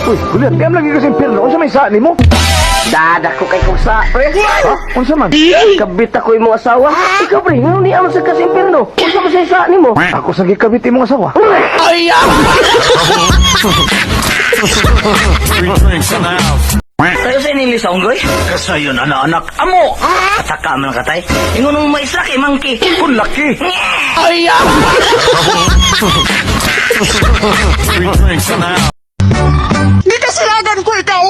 Uy, Julian, di lagi kasi impierno. Unsa may sa nimo? Dada ko kay kong sa, pre. Ha? Unsa man? Kabit ako imong asawa. Ikaw, pre, ngano ni amo sa kasi impierno? Unsa man sa nimo? Ako sa gikabit imong asawa. Three drinks in the house. Tayo sa inili sa unggoy? Kasayon ana anak amo. Ataka man katay. Ingon mo maisla kay mangki. Kun laki. Three drinks in the house. Gikasilagan ko ikaw!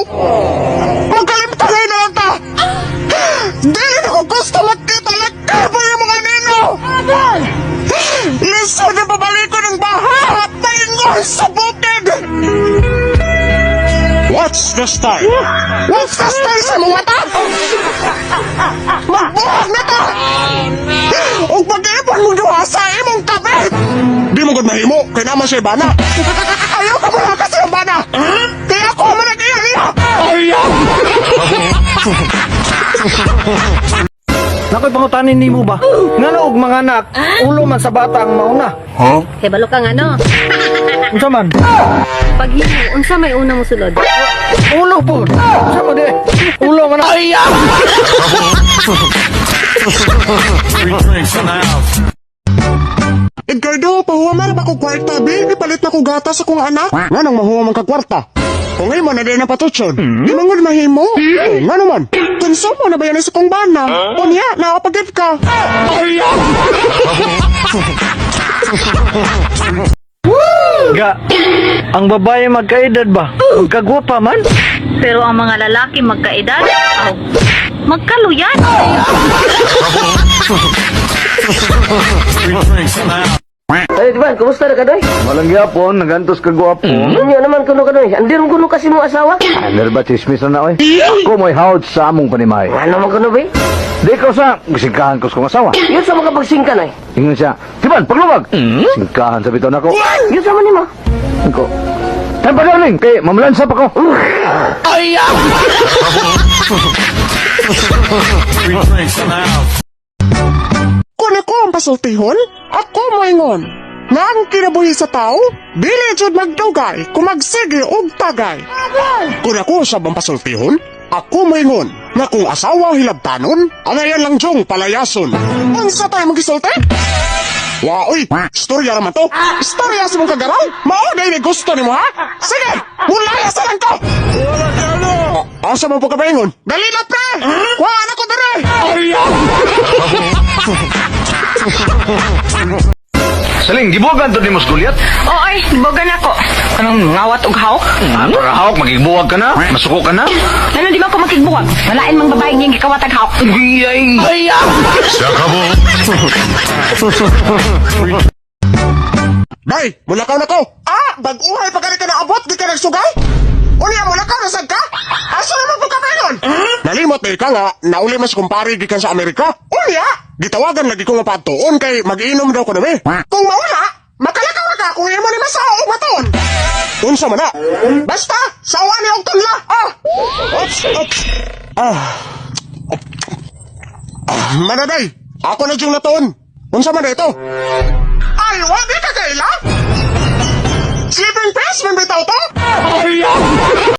Magkalimtanay na lang ta! Dili na ko gusto magkita lagkaba yung mga nino! Lisod na babalik ko ng baha at paingon sa bukid! What's the style? What's the style sa mga mata? Magbuhag na ta! Og pag-ipon mong duha sa imong kabit! Di mo gud mahimo, kay naman siya bana. Ayaw ka muna kasi ang bana! Kaya ako man nag-iya niya! Ayaw! Nakoy pangutanin nimo ba? Ngano og mga anak, ulo man sa bata ang mauna. Kay balo kang ano, Unsa man? paghimo, unsa may una mo sulod? Ulo po. Unsa man di? Ulo man. Ay! Three drinks in the house. Edgardo, pahuwa man ba ko kwarta, be? Ipalit na ko gatas akong anak. Nganong mahuwa man ka kwarta? Kung imo na din ang patutsyon, di man gud mahimo. Oh, ngano man? Konsumo na ba yan sa kong bana? Unya, naapagid ka. Ayaw! Ga. Ang babae magkaedad ba? Magkagwapa man? Pero ang mga lalaki magkaedad, aw, magkaluyan. Three drinks in the house. Ay, di ba? Kumusta na ka, doy? Walang gyapon, nagantos ka gwapo. Unyo naman kuno ka, doy. Andir mo kuno kasi mong asawa. Under ba chismis na na oy? Ako mo'y hawd sa among panimay. Ano man kuno, bay? Di ko sa singkahan ko sa kong asawa. Yun sa mga pagsingkan, ay. Ingon siya, Tiban, paglubag! Singkahan sa bitaw nako. Yun sa man nimo. Ko. Time pa darling, kay mamlansa pa ko. Three drinks in the house. Kung ako ang pasultihon, ako moingon. Nga ang kinabuhi sa tao, dili jud magdugay kung magsige og tagay. Kung ako sa bang pasultihon, ako moingon nga kung asawa hilabtanon, angayan lang jong palayason. Unsa tayo magisulti? Waoy, istorya raman to. Istorya sa mong kagaraw. Mao na ni gusto nimo ha? Sige, mulaya sa lang ko. Asa man po ka paingon? Dali na pre! Kuha na ko dire! Ayaw! Saling, gibuwagan to ni Mos Goliath. Oy, bogan ako. Anong ngawat og hawk? Ah, para hawak, magigbuwag ka na, masuko ka na. Ano di ba ko makigbuwag? Malain mang babae niyang gikawat og hawk. Giyay! Day, mulakaw na ko. Ah, bag-uhay pa gani ka naabot, di ka nagsugay? Unya, mulakaw na sad ka? Asa naman po ka paingon? Nalimot na ka nga, nauli mas kumpare gikan sa Amerika. Unya, gitawagan lagi ko mapatuon kay mag-inom daw ko nami. Kung mauna, makalakaw na ka kung imo ni masao og matuon. Unsa man na? Basta, sawa ni og tunla. Ah! Ops, ops. Ah. Ah, manaday, ako na diyong natuon. Unsa man na ito? Ay, wa di ka kaila? Sleeping pills man bitaw to? Ayaw!